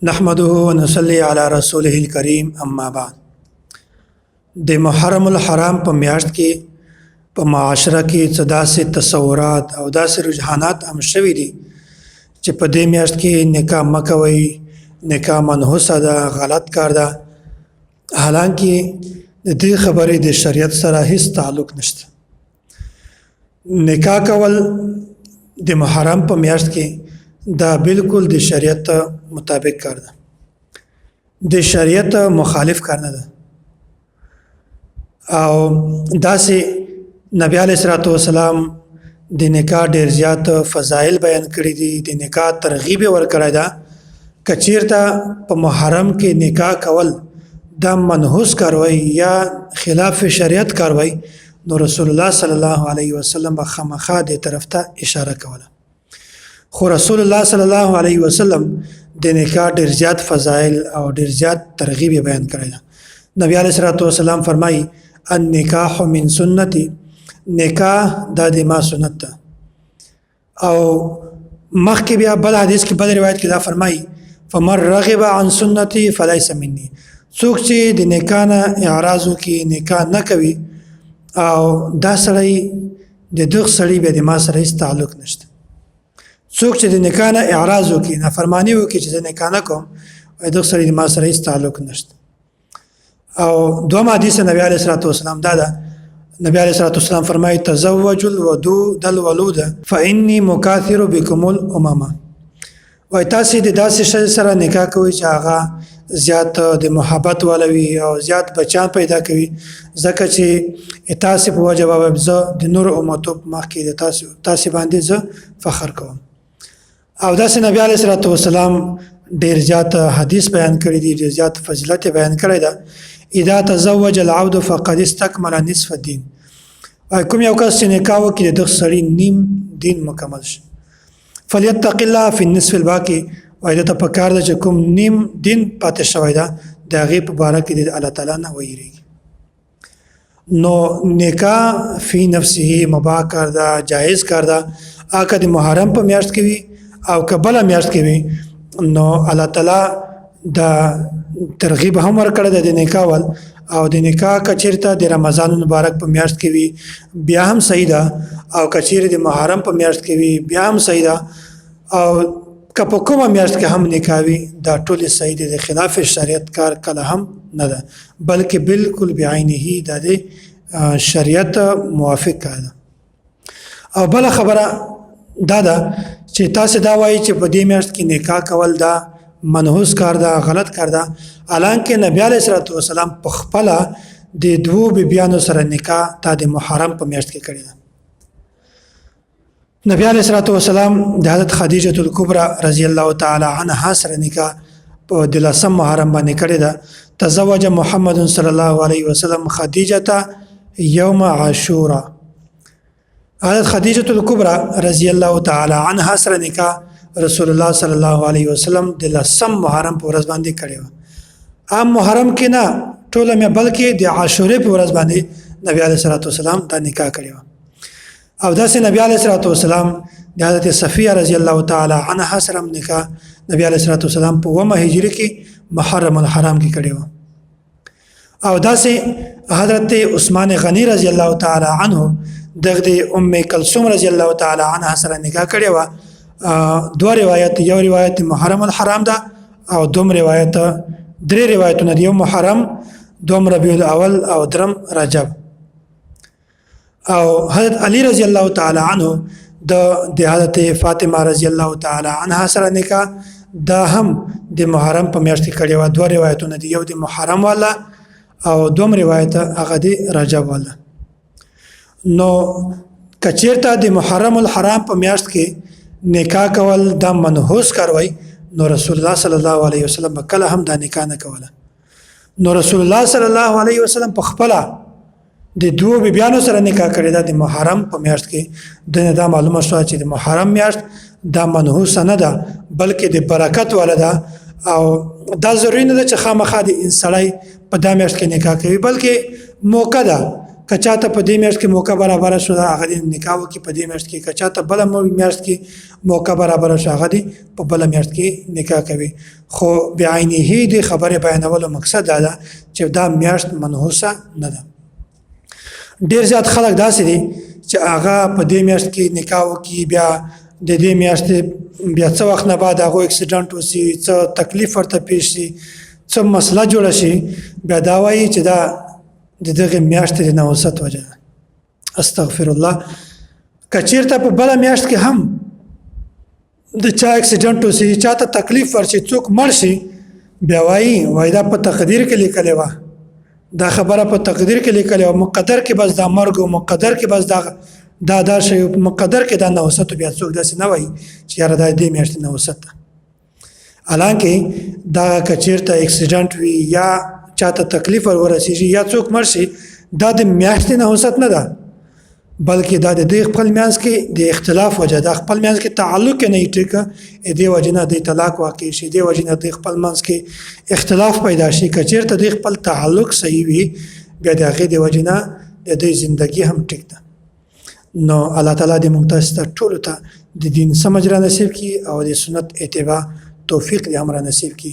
نحمده ونصلي على رسوله الكريم، اما بعد. د محرم الحرام په میاشت کې په معاشره کې څه داسې تصورات او داسې رجحانات هم شوي دي چې په دې میاشت کې نکاح مه کوئ، نکاح منحوسه ده، غلط کار ده. حالانکه د دې خبرې د شریعت سره هیڅ تعلق نشته. نکاح کول د محرم په میاشت کې دا بالکل د شریعت مطابق کار ده، د شریعت مخالف کار نه ده. او داسې نبی علیه الصلاۃ والسلام د نکاح ډیر زیات فضایل بیان کړی دي، د نکاح ترغیب ورکړی ده. کچیرته په محرم کې نکاح کول دا منحوس کاروي یا خلاف شریعت کاروي، نو رسول الله صلی الله علیه وسلم به خامخا دې طرف ته اشاره کوله. خو رسول الله صلی الله علیه وسلم د نکاح ډیر زیات فضایل او ډیر زیات ترغیب بیان کړی ده. نبی علیه الصلاۃ والسلام فرمایي: النکاح من سنتي، نکاح دا د ما سنت ده. او مخکې بیا بل حدیث کې، بل روایت کې دا فرمایي: فمن رغب عن سنتي فليس مني. څوک چې د نکاح نه اعراض وکړي، نکاح نه کوي، او دا سړی د دغه سړي بیا د ما سره هیڅ تعلق نشته. څوک چې د نکاح نه اعراض وکړي، نافرمانی وکړي چې زه نکاح نه کوم، دغه سړي د ما سره هیڅ تعلق نشته. او دوم حدیث نبی علیه الصلاۃ والسلام دا ده، نبی علیه الصلاۃ والسلام فرمایي: تزوج الودود الولود فإني مكاثر بكم الأمم. وای تاسو د داسې شی سره نکاح کوئ چې هغه زیات د محبت ولوي او زیات بچان پیدا کوي، ځکه چې تاسو په وجه به زه د نور امتو په مخ کې د تاسو باندې زه فخر کوم. او داسې نبی علیه الصلاۃ والسلام ډیر زیات حدیث بیان کړی دی، ډیر زیات فضیلت بیان کړی دی. اذا تزوج العبد فقد استكمل نصف الدين. کوم یو کس چې نکاح وکړي، د سړي نیم دین مکمل شي. فلیتق الله فی النصف الباقي. وایي ته په کار ده چې کوم نیم دین پاتې شوی ده، د هغې په باره کې د الله تعالی نه ویریږي. نو نکاح فی نفسه مباح کار ده، جایز کار ده، اګه د محرم په میاشت کې وي او که بله میاشت کې وي. نو الله تعالی د ترغیب هم ورکړی دی د نکاح ول. او د نکاح کچیرته د رمضان مبارک په میاشت کې وي بیا هم صحیح ده، او کچیرې د محرم په میاشت کې وي بیا هم صحیح ده، او که په کومه میاشت کې هم نکاح وي دا ټول صحیح دي. د خلاف شریعت کار کله هم نه ده، بلکې بالکل بعینه دا د شریعت موافق کار ده. او بل خبره دا ده چې تاسو دا وایي چې په دې میاشت کې نکاح کول دا منحوس کار ده، غلط کار ده. حالانکه نبی علیه الصلاۃ والسلام په خپله د دوو بیبیانو سره نکاح تا د محرم په میاشت کې کړې ده. نبی علیه الصلاۃ والسلام د حضرت خدیجه الکبرى رضی الله تعالی عنها سره نکاح په دلسم محرم باندې کړې ده. تزوج محمد صلی الله علیه وسلم خدیجه یوم عاشورا. حضرت خدیجه الکبرى رضی الله تعالی عنها سره نکاح رسول الله صلی الله علیه وسلم د لسم محرم په ورځ باندې کړې و. عام محرم کې نه ټوله مې، بلکې د عاشورې په ورځ باندې نبی علیه الصلاۃ والسلام دا نکاح کړې و. او داسې نبی علیه الصلاۃ والسلام د حضرت صفیه رضی الله تعالی عنها سره نکاح نبی علیه الصلاۃ والسلام په ومه هجری کې محرم الحرام کې کړې و. او داسې حضرت عثمان غنی رضی الله تعالی عنه دغه د ام کلثوم رضی الله تعالی عنها سره نکاح کړې و. دوه روایت، یو روایت محرم الحرام ده او دوم روایت، درې روایتونه دي، یو محرم، دوم ربیع الاول او درم رجب. او حضرت علی رضی الله تعالی عنه د حضرت فاطمه رضی الله تعالی عنها سره نکاح دا هم د محرم په میاشت کې کړې و. دوه روایتونه دي، یو د محرم والا او دوم روایت هغه د رجب والا. نو کچیرته د محرم الحرام په میاشت کې نکاح کول دا منحوس کاروي، نو رسول الله صلی الله علیه وسلم کله هم دا نکاح نه کوله. نو رسول الله صلی الله علیه وسلم په خپله د دوو بیبیانو سره نکاح کړې ده د محرم په میاشت کې. د دا معلومه شوه چې د محرم میاشت دا منحوسه نه ده، بلکې د برکت والا ده. او دا ضروري نه ده چې خامخا د سړی په دا میاشت کې نکاح کوي، بلکې موقع ده. که چاته په دې میاشت کې موقع برابره شوه هغه دې نکاح وکړي په دې میاشت کې، که چاته بله میاشت کې موقع برابره شوه هغه دې په بله میاشت کې نکاح کوي. خو بعینه د خبرې بیانولو مقصد دا ده چې دا میاشت منحوسه نه ده. ډیر زیات خلک داسې دي چې هغه په دې میاشت کې نکاح وکړي، بیا د دې میاشتې بیا څه وخت نه بعد هغه اکسیډنټ وشي، څه تکلیف ورته پیښ شي، څه مسله جوړه شي، بیا دا وایي چې دا د دغه میاشتې د نحوست وجه ده. استغفر الله. که چیرته په بله میاشت کې هم د چا اکسیډنټ وشي، چاته تکلیف ورشي، څوک مړ شي، بیا وایي وایي دا په تقدیر کې لیکلې وه، دا خبره په تقدیر کې لیکلې وه، مقدر کې بس دا مرګ او مقدر کې بس دا دا دا شی، مقدر کې دا نحوست. بیا څوک داسې نه وایي چې یاره دا دې میاشتې نحوست ده. حالانکه دا که چیرته اکسیډنټ وي یا چاته تکلیف ور ورسیږي یا څوک مړ شي، دا د میاشتې نحوست نه ده، بلکې دا د دې خپل میانس کې د اختلاف وجه ده، خپل میانس کې تعلق نه ټیک دی وجه نه د طلاق واقع شي، دی وجه نه د خپل منځ کې اختلاف پیدا شي. که چیرته د خپل تعلق صحیح وي بیا د هغې د وجه نه د دې زندگی هم ټیک ده. نو الله تعالی دې موږ تاسو ته ټولو ته د دین سمجھ را نصیب کړي او د سنت اتباع توفیق دې هم را نصیب کړي.